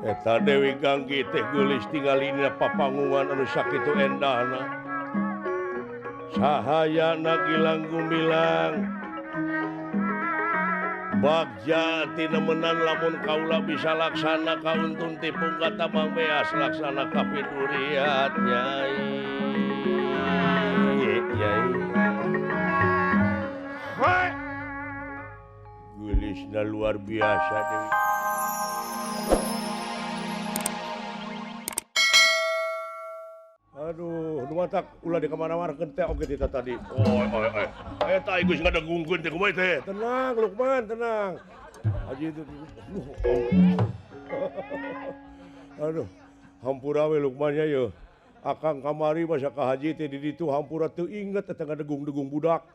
Eta Dewi Ganggi teh geulis tingali dina papanggungan anu sakitu endahna. Cahayana gilang gumilang. Bagja tinemenan lamun kaula bisa laksana kauntun tipung kata Mang Beas laksana kapiduriat nyai. Nyai. Hai. Geulisna luar biasa Dewi. Aduh, nu matak ulah di kamana-mana teh oge tita tadi. Oi oi oi. Eta geus ngadegungkeun teh kumaha teh. Tenang Lukman, tenang. Haji itu. Aduh, hampura we Lukman nya yeuh. Akang kamari masa ka haji teh di ditu hampura teu inget eta ngadegung-degung budak.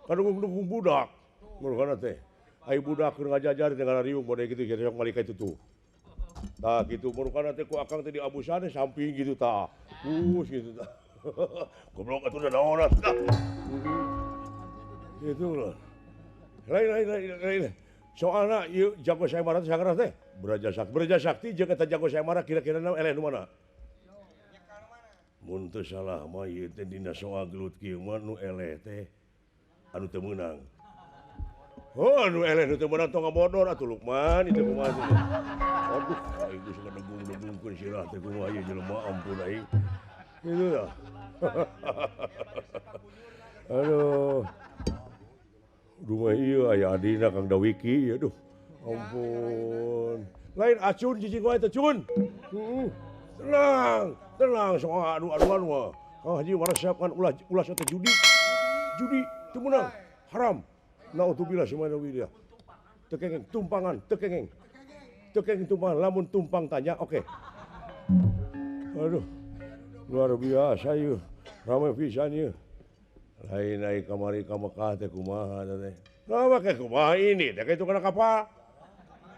Kadegung-degung budak. Murukana teh. Ai budak keur ngajajar teh ngarariung bode kitu sok malika itu tuh. Tah gitu murukana teh ku akang teh diabusan samping gitu tah. Bus gitu tah. Goblok atuh da naon tah. Gitu lah. Lain lain lain. Soalna ieu jago sayembara teh sangarah teh. Beraja Sakti jeung eta jago sayembara kira-kira eleh nu mana? Mun teu salah mah ieu teh dina soal gelut kieu mah nu eleh teh anu teu meunang. Oh, nu eleh nu teu meunang tong ngabodor atuh Lukman itu kumaha teh. Aduh, aing geus ngadegung-degungkeun sirah teh kumaha ieu jelema ampun aing. Gitu dah. Aduh. Rumah ieu aya adina Kang Dawiki ieu aduh. Ampun. Lain acun cicing wae teh cun. Heeh. Tenang, tenang soal adu-aduan mah. Kang Haji warasiapkan ulah ulah teh judi. Judi teu meunang, haram. Naudzubillah semuanya dia. Tekengeng tumpangan, tekengeng. Tekengeng tumpangan, lamun tumpang tanya, oke. Okay. Aduh. Luar biasa ieu. Rame pisan ieu. Lain ai kamari ka Mekah teh kumaha teh. Nah, make kumaha ini teh kitu kana kapal.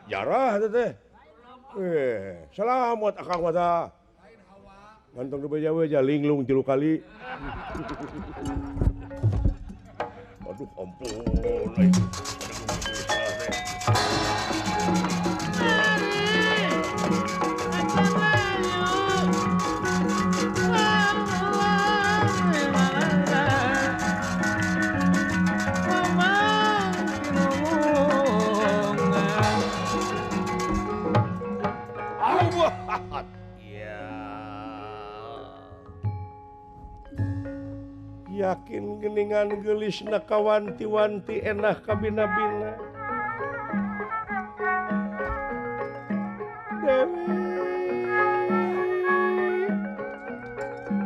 Jarah teh teh. Selamat akang mah tah. Ganteng nu beja-beja linglung 3 kali. Aduh ampun aing. Yakin geningan geulisna kawanti-wanti enah kabina-bina. Dewi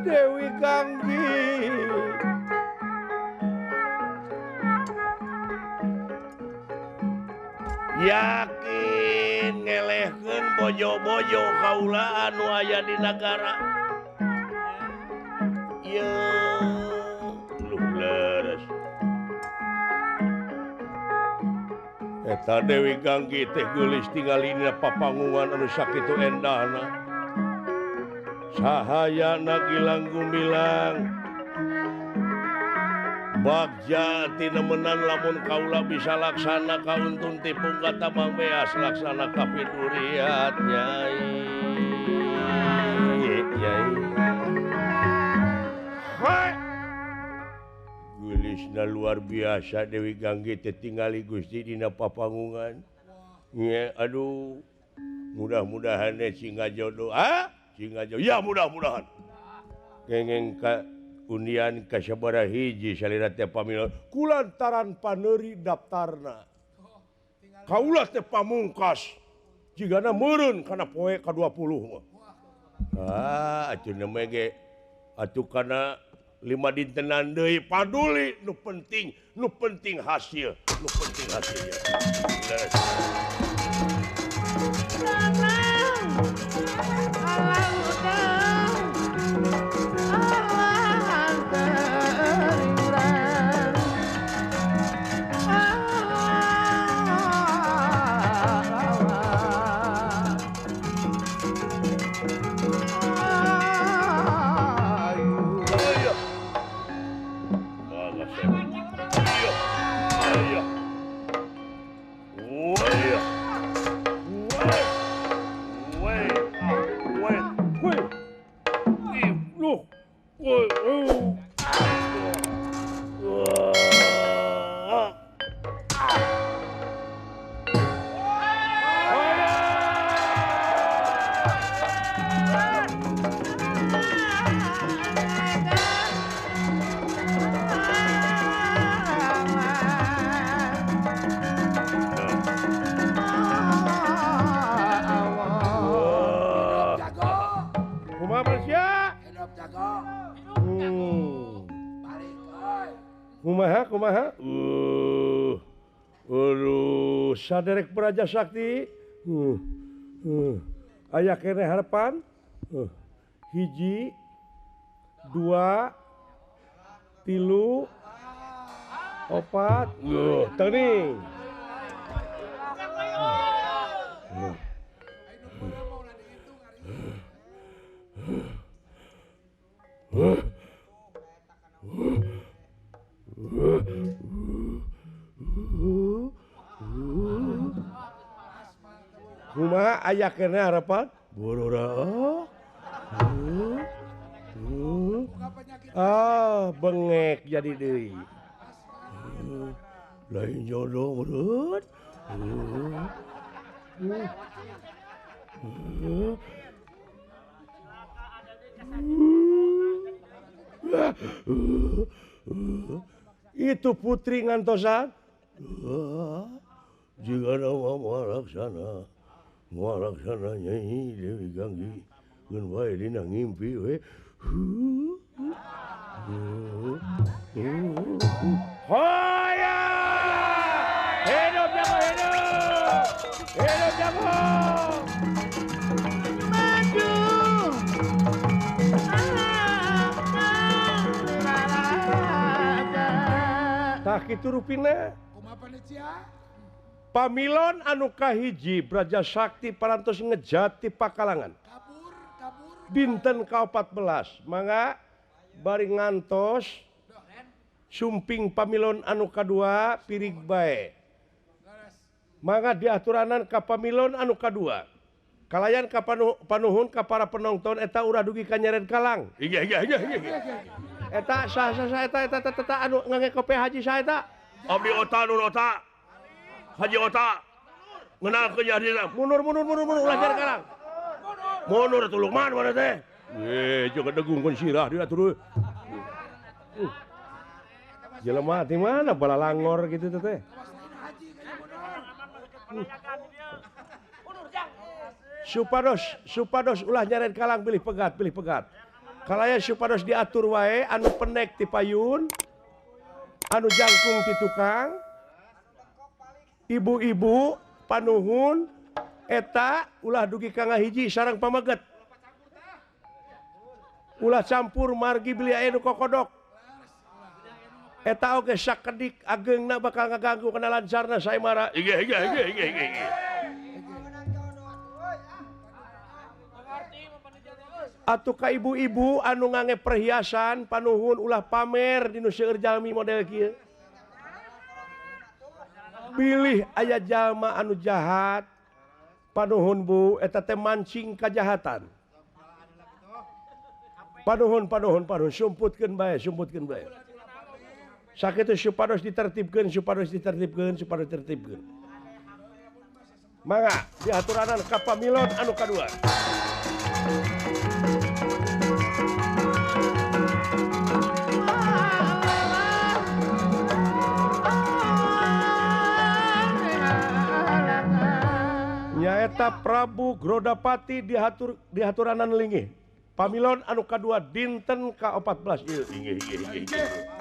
Dewi Ganggi yakin ngelehkeun bojo-bojo kaula anu aya di nagara. Ieu Eta Dewi Ganggi teh geulis tingali dina papanggungan anu sakitu endahna. Cahayana gilang gumilang. Bagja tinemenan lamun kaula bisa laksana kauntun tipung kata Mang Beas laksana kapiduriat nyai. Nyai. Hai. Geulisna luar biasa Dewi Ganggi teh tingali Gusti dina papanggungan. Nya aduh mudah-mudahan teh sing ngajodoh. Ah, sing ngajodoh. Ya mudah-mudahan. Kengeng ka undian ka sabaraha hiji salira teh pamilon kulantaran paneuri daftarna. Kaula teh pamungkas jigana meureun kana poe ka-20 mah. Ah, atuh mah ge atuh kana 5 dintenan deui paduli nu penting hasil, nu penting hasilnya. kumaha? Aduh, saderek Braja Sakti. Aya keneh harapan. Hiji, dua, tilu, opat, teuning. Kumaha aya keneh harapan? Borora. Ah, bengek jadi deui. Lain jodoh meureun. Itu putri ngantosan. Jika nama moal laksana Nyai Dewi Ganggi ngeun wae dina ngimpi we. Hoya! Hidup jago hidup! Hidup jago! Maju! Tah kitu rupina. Pamilon anu kahiji Braja Sakti parantos ngejati pakalangan. Dinten ka-14 mangga bari ngantos sumping pamilon anu kadua pirig bae. Mangga diaturanan ka pamilon anu kadua. Kalayan ka panuhun ka para penonton eta urah dugi ka nyeret kalang. Iya iya iya iya. Eta sah sah sah eta eta eta anu ngangge kope haji saha eta? Abdi Ota Nur Ota. Haji Ota. Ngeunalkeun jadina. Mundur mundur mundur mundur ulah nyeret kalang. Mundur atuh Lukman mana teh? Jeung degungkeun sirah dia atuh. Jelema di mana balalangor gitu teh. Supados supados ulah nyaret kalang pilih pegat pilih pegat. Kalaya supados diatur wae anu penek ti payun, anu jangkung ti tukang, ibu-ibu panuhun eta ulah dugi ka ngahiji sareng pameget. Ulah campur margi beli aya nu kokodok. Eta oge sakedik ageungna bakal ngaganggu kana lancarna saemara. Iya iya iya iya iya. Atuh ka ibu-ibu anu ngange perhiasan panuhun ulah pamer di nu seueur jalmi model kieu. Bilih aya jalma anu jahat panuhun bu eta teh mancing kajahatan. Panuhun panuhun panuhun sumputkeun bae sumputkeun bae. Sakitu supados ditertibkeun supados ditertibkeun supados ditertibkeun. Mangga diaturanan ka pamilon anu kadua. Nyaeta Prabu Grodapati dihaturanan linggih. Pamilon anu kadua dinten ka-14 ieu. Inggih inggih inggih.